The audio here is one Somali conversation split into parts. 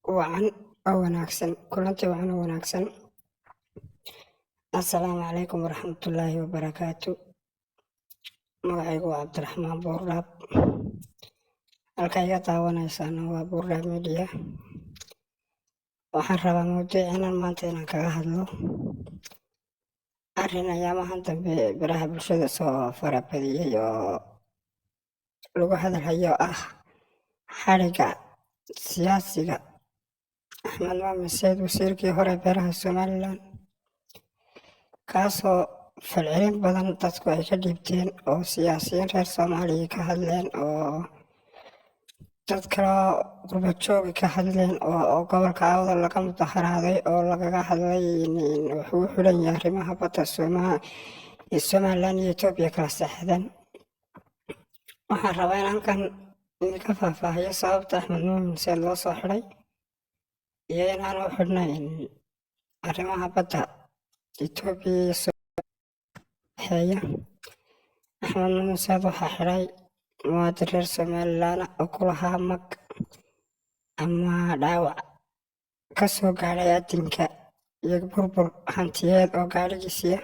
Wacan oo wanaagsan, kulanti wacan oo wanaagsan. Assalaamu calaykum waraxmatullaahi wabarakaatu. Magacaygu waa Cabdiraxmaan Buurdhaab. Halka iga daawanaysaana waa Buurdhaab Media. Waxaan rabaa mawduucinan maanta inaan kaga hadlo arrin ayaamahan dambe baraha bulshada soo farabadiyey oo lagu hadalhayo, ah xadhigga siyaasiga Axmed Muumin Sayd, wasiirkii hore beeraha Somaliland, kaasoo falcelin badan dadku ay ka dhiibteen oo siyaasiyiin reer Soomaaliya ka hadleen oo dad kaloo qurba joogi ka hadleen oo gobolka Awdal laga mudaharaaday oo lagaga hadlay wuxuu u xidhan yahay arrimaha badda Somaliland iyo Etoobiya kala saxeexdeen. Waxaan rabaa in halkan idinka faahfaahiyo sababta Axmed Muumin Sayd loo soo xidhay iyo in aan u xidhnayn arrimaha badda Etoobiya iyo xeeya. Axmed Muumin Sayd waxaa xidhay muwaadin reer Somaliland oo ku lahaa mag ama dhaawac ka soo gaadhay adinka iyo burbur hantiyeed oo gaadhigiisiya.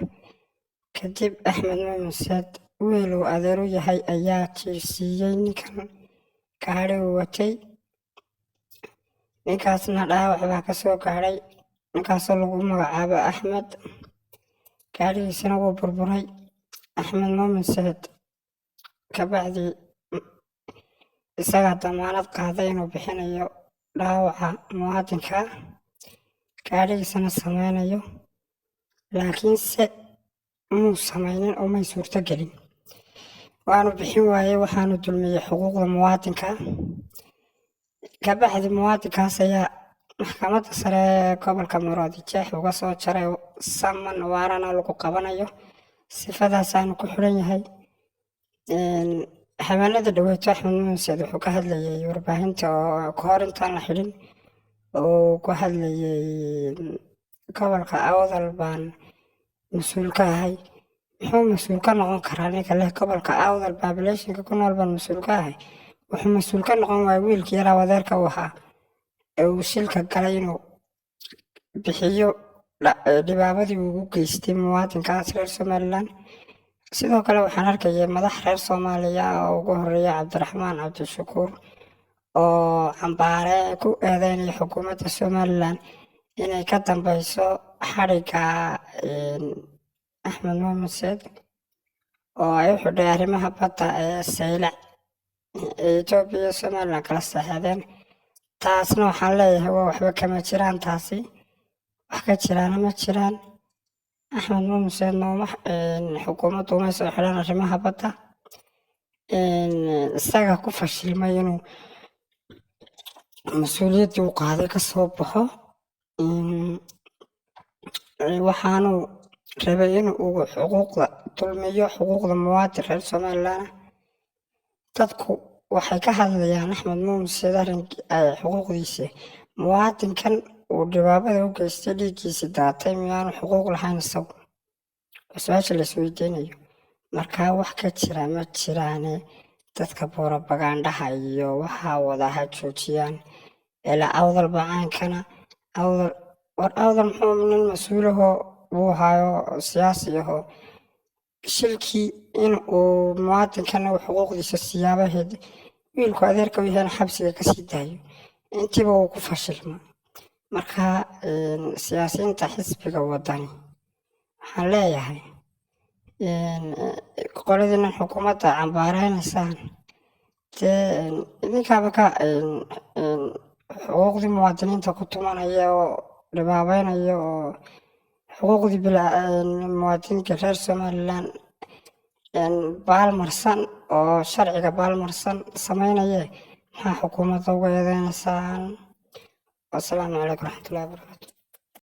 Kadib Axmed Muumin Sayd wiil uu adeer u yahay ayaa jiirsiiyey ninkan gaadhi uu watay. Ninkaasna dhaawac baa ka soo gaadhay, ninkaasoo lagu magacaabo Axmed, gaadhigiisana wuu burburay. Axmed Muumin Sayd kabacdi isagaa damaanad qaaday inuu bixinayo dhaawaca muwaadinka, gaadhigiisana sameynayo, laakiinse muu sameynin oo may suurto gelin. Waanu bixin waayey, waxaanu dulmiyey xuquuqda muwaadinka. Kabacdi muwaadinkaas ayaa Maxkamadda Sare ee Gobolka Maroodi Jeex uga soo jaray saman waarana lagu qabanayo. Sifadaasaanu ku xidhan yahay. Habeenada dhaweyto Axmed Muumin Sayd wuxuu ka hadlayay warbaahinta oo ka hor intaan la xidhin oo ku hadlayay: "Gobolka Awdal baan mas-uul ka ahay." Muxuu mas-uul ka noqon karaa ninka leh "Gobolka Awdal populationka ku nool baan mas-uul ka ahay"? Wuxuu mas-uul ka noqon waaya wiilkii yaraa adeerka u ahaa ee uu shilka galay inuu bixiyo dhibaabadii uu ugu geystay muwaadinkaas reer Somaliland. Sidoo kale waxaan arkayay madax reer Soomaaliya oo ugu horeeya Cabdiraxmaan Cabdishakuur oo cambaare ku eedeynaya xukuumadda Somaliland inay ka dambeyso xadhigga Axmed Muumin Sayd oo ay u xidhay arrimaha badda ee Saylac ee Etoobiya iyo Somaliland kala saxeexdeen. Taasna waxaan leeyahay waa waxba kama jiraan, taasi wax ka jiraana ma jiraan. Axmed Muumin Saydna xukuumaddu umay soo xidhan arrimaha badda. Isaga ku fashilmay inuu mas-uuliyaddii uu qaaday ka soo baxo. Waxaanuu rabay in uu xuquuqda dulmiyo, xuquuqda muwaadin reer Somaliland. Dadku waxay ka hadlayaan Axmed Muumin Sayd arrinkii xuquuqdiisa. Muwaadinkan uu dhibaabada u geystay, dhiiggiisi daatay, miyaanu xuquuq lahayn isagu? Waa su-aasha la isweydiinayo. Marka wax ka jira ma jiraane dadka borobagandhaha iyo waxaa wada ha joojiyaan. Ilaa Awdal bacaankana Awdal, war Awdal muxuu nin mas-uulahoo buu haayo, siyaasi ahoo shilkii in uu muwaadinkana uu xuquuqdiisa siyaabaheed, wiilku adeerka u yahayna xabsiga kasii daayo, intiiba uu ku fashilma. Marka siyaasiyiinta xisbiga Wadani waxaan leeyahay, qoladiinan xukuumadda cambaareynaysan dee idinkaaba ka xuquuqdii muwaadiniinta ku tumanaya oo dhibaabeynaya oo xuquuqdii muwaadiniinka reer Somaliland baalmarsan oo sharciga baalmarsan sameynaye, maxaa xukuumadda uga eedeynaysaan? Wasalaamu calaykum waraxmatullahi wabarakatu.